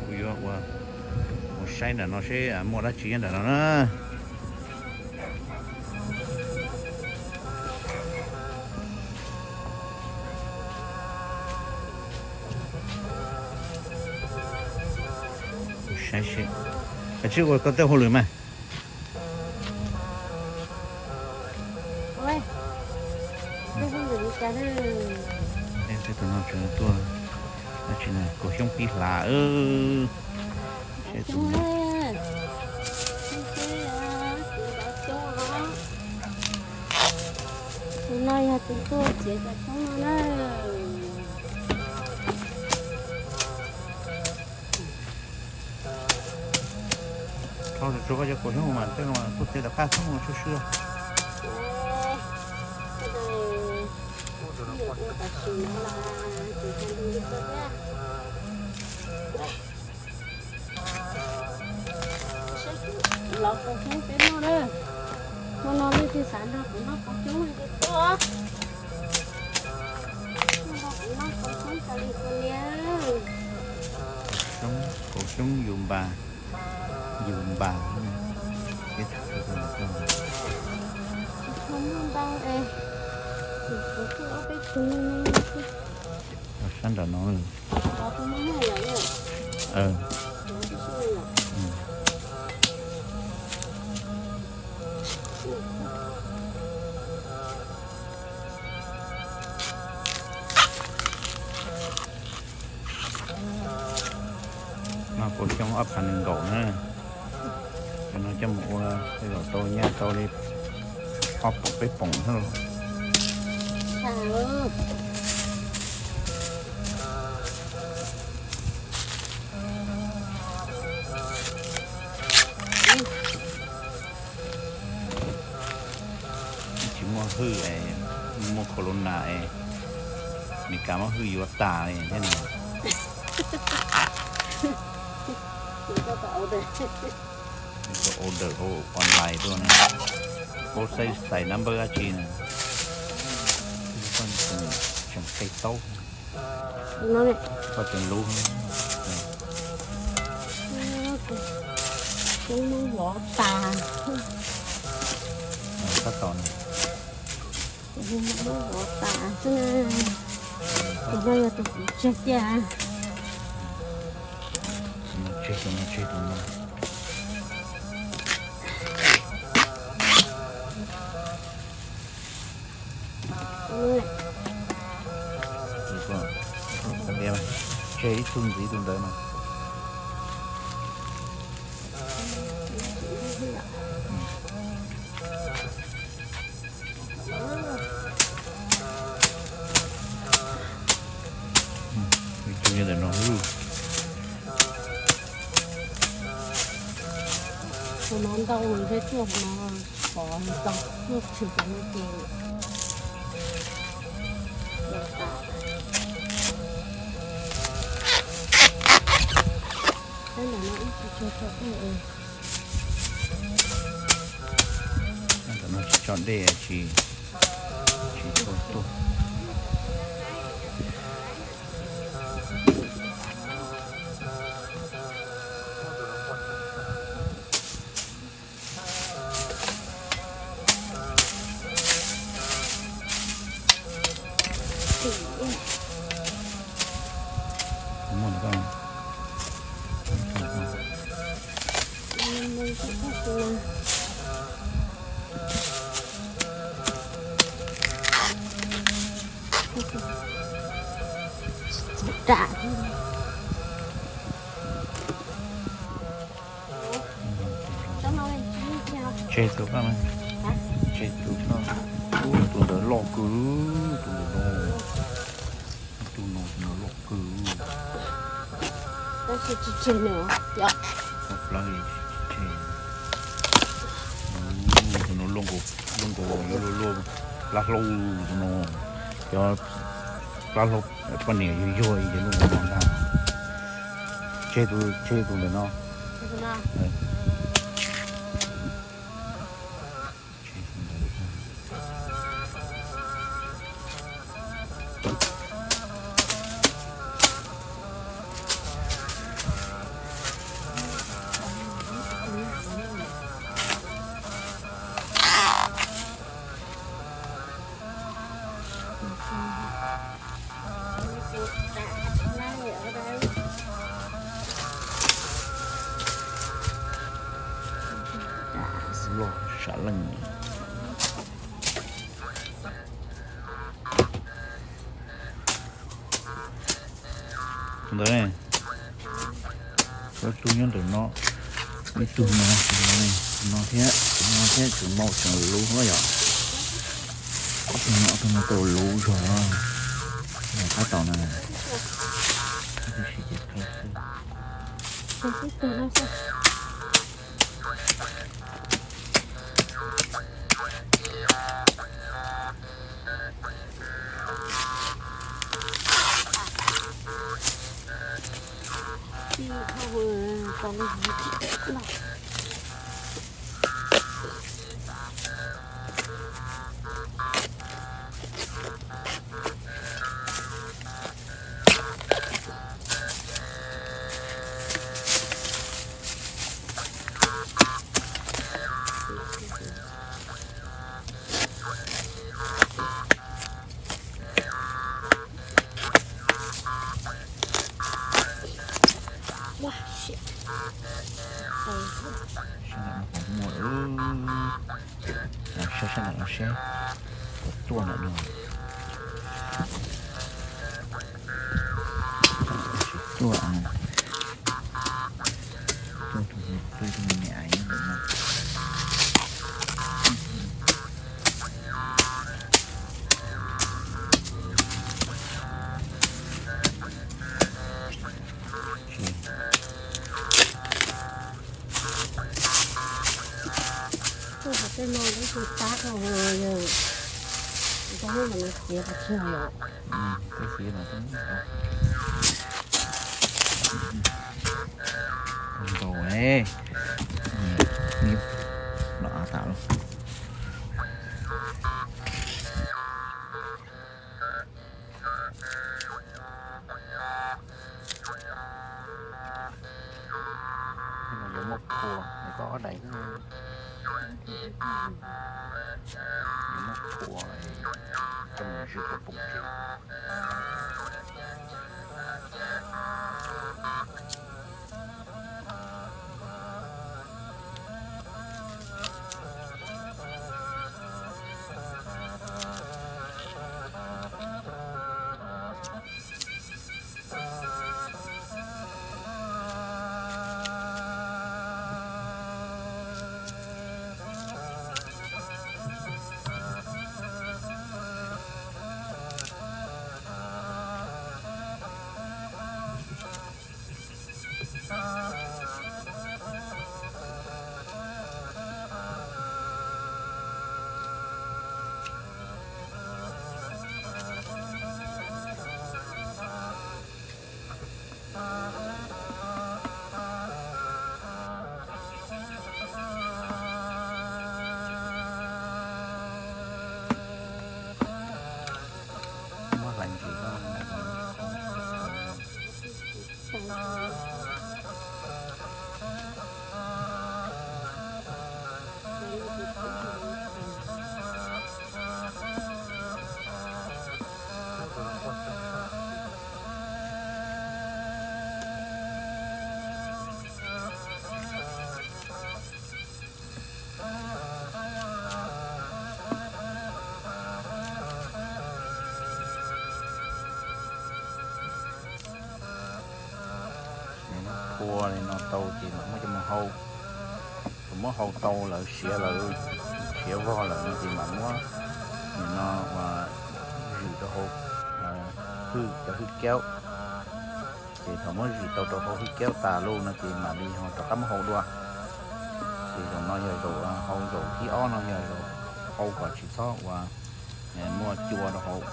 Kuv yuav ua, ua saib nram no seb muaj dab tsi nyob nram no na. Saib seb, koj tsis ua koj tej hauj lwm mas. Tus no tuaj, dab tsi na, kaus xyoob pib hlav. Tus no yog tus tuaj txiav cov xyoob no na. Tsuav koj cov kaus xyoob mas tej no tuaj txiav tom qab xyoob no swb swb. Los kaus xyoob peb noj na. Hmo no leej twg xav nrog kuv noj kaus xyoob ces tuaj. Nrog kuv noj kaus xyoob California. Kaus xyoob, kaus xyoob yus npas, yus npas. Tsis tshua muaj ntau es, kuv kuj ob peb tug me me xwb. Sab nram no. Noj kaus xyoob ob phav nees nkaum na. Cov no coj mus ua tej zaum tau nyaj tau li ob poom peb poom thiab los. Tsis muaj hwj es, muaj corona es, Meskas muab hwj yuav tas li thiab no. Order hauv online tuaj na. Koj xav xais number dab tsi na? Tseem qe taub. Koj tseem lub. Tab tom na. Tus no muab vov tas xwb na. Tus no yog tus kuv tseg tiag. Tus no tseg, tus no tseg, tus no. Tseg ib tug ntxiv tus ntawd mas. Tus no ntau ntshe tuaj hauv no pov tau tuaj tshwm cov no ces. Tab ntawm no ib tsis tso dej. Tab ntawm no tsis tso dej tsis, tsis tshua tuaj. Tseg tus koj, tseg tus koj. Ub, tus ntawd loj kawg, tus ntawd loj, tus no tus ntawd loj kawg. Tab sis tsis tseg nws, yog. Tus no loj nkaus, loj nkaus yuav luaj luaj, plab hlaub tus no, cov plab hlaub poj niam yuag yuag ces loj nkaus no ntag. Tseg tus, tseg tus ntawm no. Tus ntawd, ob tug nyob ntawm no, ib tug no, tus no thiab, tus no thiab tseem mau tseem luv yom. Ob tug no, ob tug no tau luv zog, tab tom na. Sab ntawm no kuv muaj, saib sab ntawm no seb puas tuaj ntawm no. Tsis tuaj, tuaj tus me me aiv nyob ntawm no. Tej no lub tus tab no yog tab no xiav pov tseg os. Tab sis no ntau, no av tas lawm. Yuav muab phua, koj ob daim, yuav muab phua, coj mus zwm kom poom tseg. Muab hlais ntsis. Phua li no tau ces mam muab coj mus hau. Thaum muab hau tau lawm, siav lawm, siav vog lawm no ces mam muab nim no ua zwm rau hauv hwj, cov hwj kaub. Ces thaum muab zwm tau rau hauv hwj kaub tas lawm no ces mam li ho rov qab muab hau dua. Ces zaum no yog zaum hau, zaum thib ob no yog zaum hau kom tsis txhob ua muaj cua rau hauv.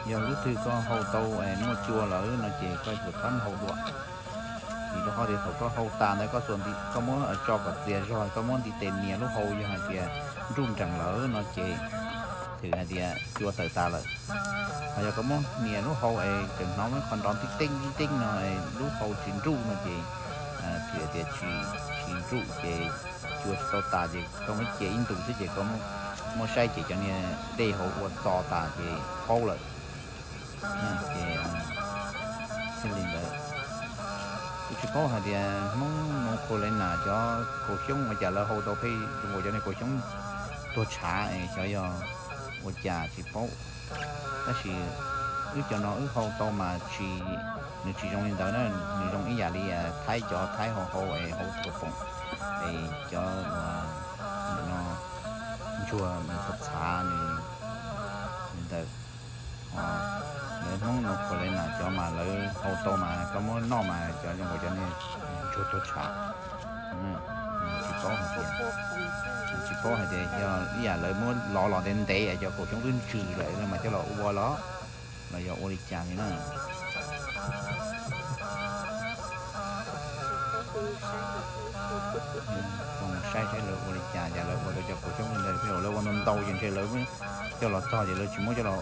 Yog lub twg koj hau tau muaj cua lawm no ces koj yuav tsum rov qab muab hau dua. Vim rau qhov tias thaum koj hau tas ntawd koj txuas ntxiv, koj muab tso kom txias zog, koj muab ntiv tes nias lub hau, yog hais tias nruj nrees lawm no ces xwm hais tias cua tawm tas lawm. Ho yog koj muab nias lub hau es tseem hnov qhov nrov tib teeb tib teeb no, lub hau tsis nruj no ces xwm hais tias tsis nruj ces cua tsis tau tas ces koj muab cia ib ntus xwb ces koj muab saib ces cov niag dej hauv ua txo tas ces faub lawm. Ces thiaj li ntawd. Kuv tsis paub hais tias Hmoob North Carolina cov kaus xyoob ua cas lawv hau tau pheej zoo nkaus cov niag kaus xyoob tuag tshav es xyov yog ua cas tsis paub. Tab sis wb cov no wb hau tau mas tsis Nws tsis zoo li ntawd na, nws zoo ib yam li Thaib, cov Thaib hau hau es hau tuas poom, es cov no ntsuag nws txhav txhav nws li ntawd. Lawv Hmoob no puas lawv nam cov mas lawv hau tau mas koj muab noj mas cov zoo nkaus cov niag ntsuag tuag tshav. Tsis paub hais tias, tsis paub hais tias yog ib yam lawv muab lov los ntev ntev cov kaum xyoob twb ntsws lawm mas coj los ua los, los yog ua li cas li na. Saib saib lawv ua li cas, cas lawv ua tau cov kaum xyoob li ntawd, lawv ua ntau ntau ces ntshe lawv coj los txog ces lawv tsis muab coj los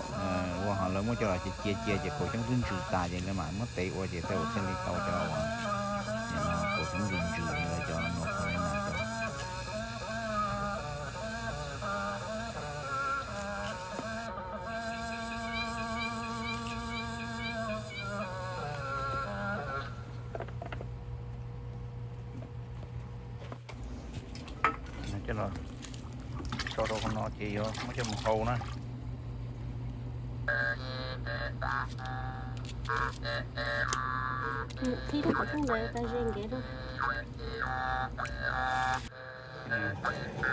ua, ho lawv muab coj los cia cia cia ces kaum xyoob twb ntsws tas ces lawv mam muab tev ua ces tej zaum thiaj li tau cov uas kaum xyoob ntsws ntsws li lawv cov no tau li na cov. Coj los tso rau qhov no ces yuav muab coj mus hau na.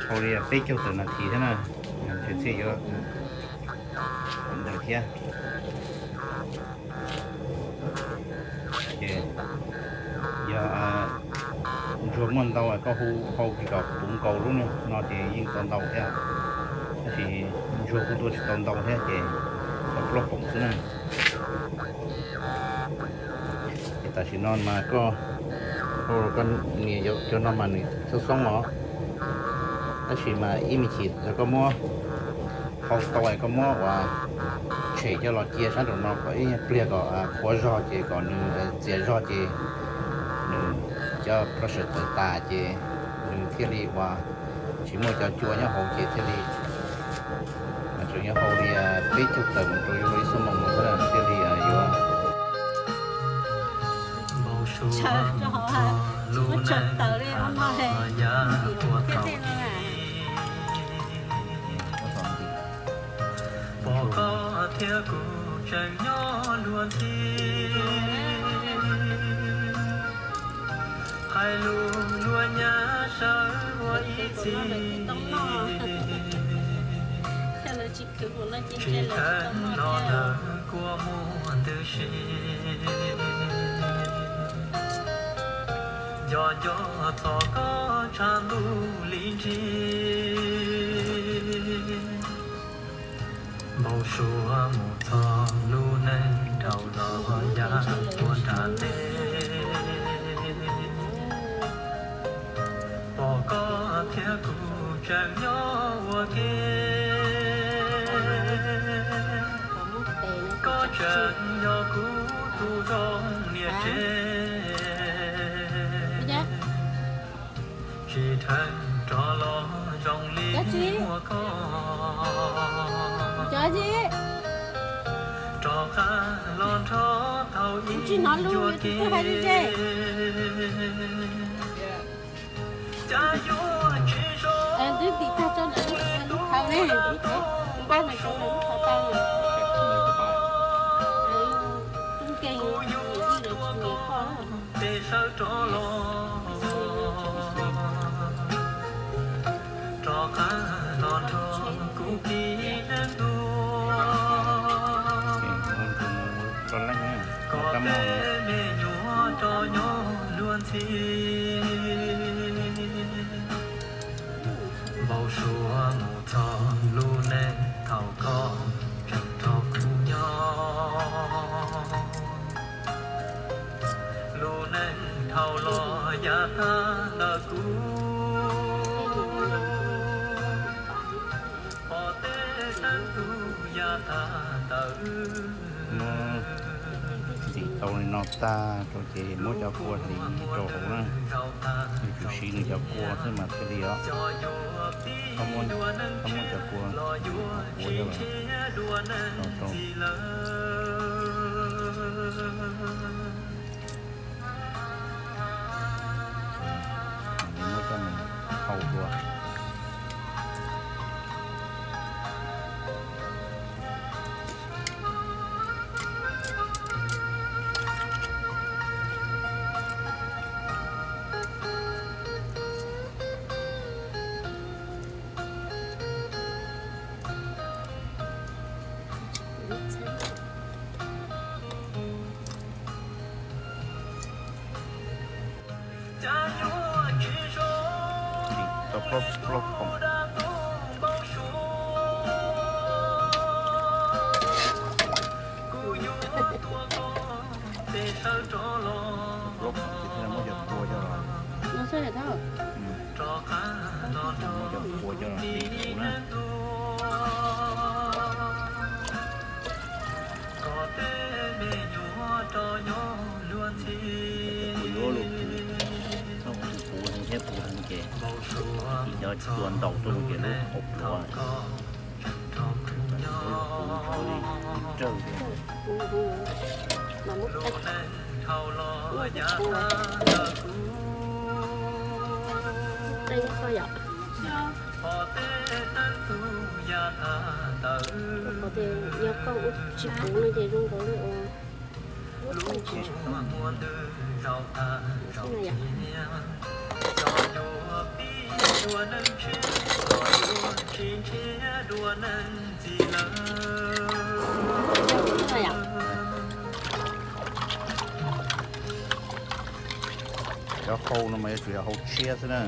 Hau li peb caug tawm nas this thiab na, tseem txhij yuav ntawd thiab. Ces yog ntsuag muaj ntau koj hu hau kis kom puv nkaus lub no ces yeej tau ntau thiab. Tab sis ntsuag kuj tuaj tsis tau ntau thiab ces tau plaub poom xwb na. Ces tam sim no mas koj, koj nias cov no mas nws xoob xoob os. Tab sis mas ib me chim yog koj muab hau tau es koj muab ua tshem coj los cia sab nraum no kom ib pliag kom qhuav zog ces kom nws txias zog ces nws cov pressure tawm tas ces nws thiaj li ua tsis muaj cov cua nyob hauv ces thiaj li, tseem yuav hau li peb caug tawm mus rau yuav ib xuab moos thiaj li yuav. Pom koj thiab kuv tseem nyob luag ntxhi. Hais lus luag nyab sawv ua ib txhis. Tsis kheev los lawm kua muag ntws si. Nco nco txog koj tshav ntuj li ntsig. Npau suav mus txog lub neej dhau los yav tuaj nram teb. Pom koj thiab kuv tseem nyob ua ke. Koj tseem yog kuv tus zoo niam tsev. Tsis dheev rov los zoo li muaj koj. Rov qab los nrog thaum ib ncua ke. Cas yuav tsis zoo li lub thaum ne, npaj no lub thaum tau. Kuv yuav ua koj pes sawv rov los. Rov qab los nrog kuv kis neeg dua. Kom tej me nyuam rov nyob luag ntxhi. Npau suav mus txog lub neej thaum koj tseem nrog kuv nyob. Lub neej dhau los yav tag ntawm kuv. Pom tej neeg tub yav tag ntawm wb. Ntim tau li no tag rau ces muab cov kua hliv rau hauv na. Nws tsuas siv nws cov kua xwb mas thiaj li os. Txhob muab cov kua hliv hauv kua thiab los rau. Muab coj mus hau dua. Plaub, plaub koom. Plaub koom ces thiaj muab cov kua coj los. Muab cov kua coj los tiv kuv na. Kuv yuav luag kuv, txhob kuv kuv heev thiab kuv heev ces cov cua ntaus tuaj ces lub hauv pluav. Kuv li rawg thiab. Qeeb kho yom. Qhov tias yog koj ua tsis puv no ces zoo nkaus li ua lub qeej tsis tshua. Xwb no yom. Qeej kho yom. Cov hau no mas yuav tsum yog hau tshiab xwb na,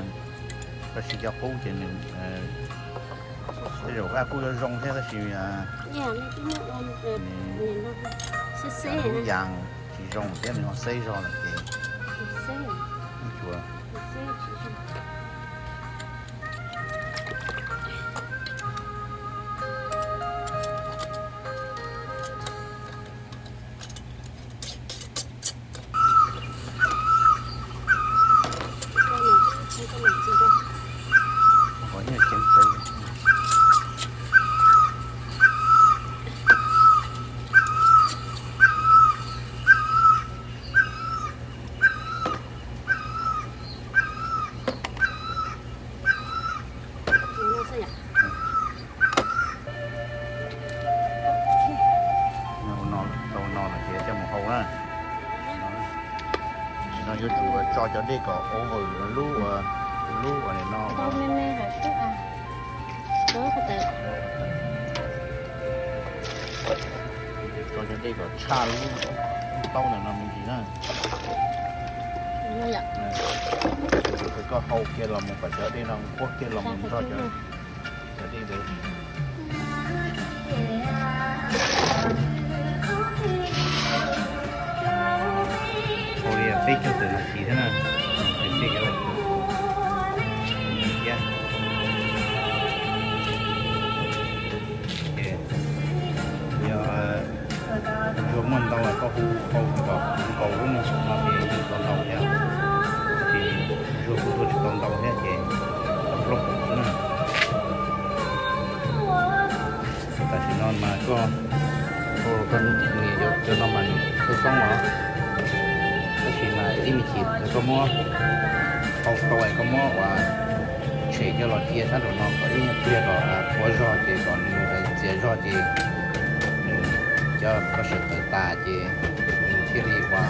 tab sis cov qub ces nws, tej zaum qab kuj yuav zoo thiab tab sis lub yas tsis zoo thiab nws ho xeb zog lawm ces ib cuav. Tau no lawm ces coj mus hau na. Tam sim no yuav tsum tso cov dej kom over lub, lub uas no. Tso cov dej kom tshaj lub taub ntawm no me ntsis na. Koj hau kiag los mus kom cov dej no nquab kiag los mus nrog cov, cov dej ntawd. Hau li peb caug tawm nas this thiab na. Ces yog ntsuag muaj ntau koj hu hau kom nkaus lub no ces yeej tau ntau thiab. Tab sis ntsuag kuj tuaj tsis tau ntau thiab ces tau plaub kaum xwb na. Tam sim no mas koj, koj nias cov no mas nws txhawj poob os. Tab sis mas ib me chim koj muab hau tau es koj muab ua tshem coj los cia sab nraum no kom ib nyuag pliag kom qhuav zog ces kom nws txias zog ces nws cov koj sawv tawm tas ces nws thiaj li ua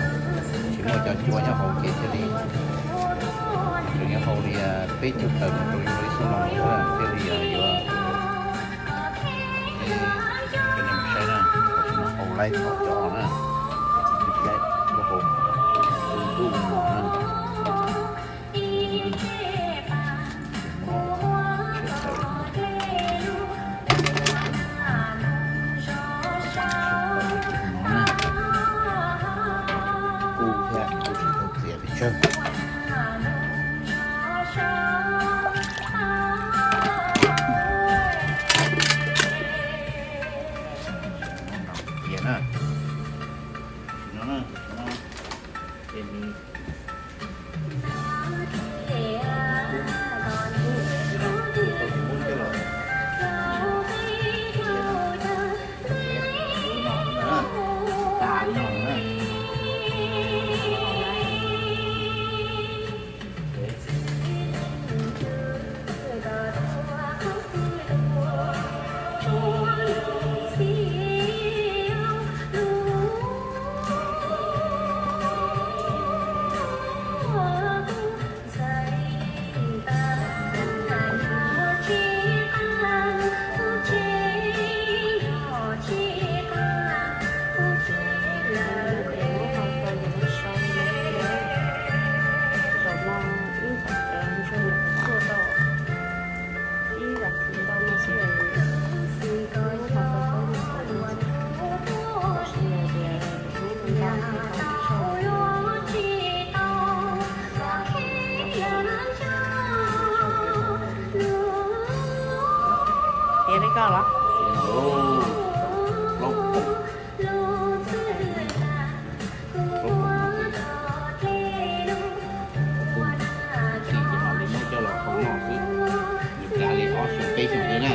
tsis muaj cov cua nyob hauv ces thiaj li, nws nyob hauv li peb caug tawm mus rau li ib xuab moos thiaj li yuav, saib na, hau laib thaum cov na, saib lub hau ntuj no na. Kub thiab kuj tsis tau txias pes tsawg. Cia na, no na, ces nws Koj los? Plaub koom, plaub koom no ces, txij ces mam li muab coj los tau noj xwb, nws kav li ob xyoos peb xyoos xwb na.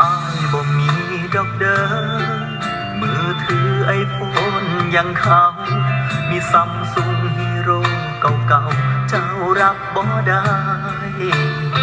Ai bom mis dog dawb, mws thwv iPhone yam nkhaus, mis Samsung Hero kaus kaus, caug rab bov dai.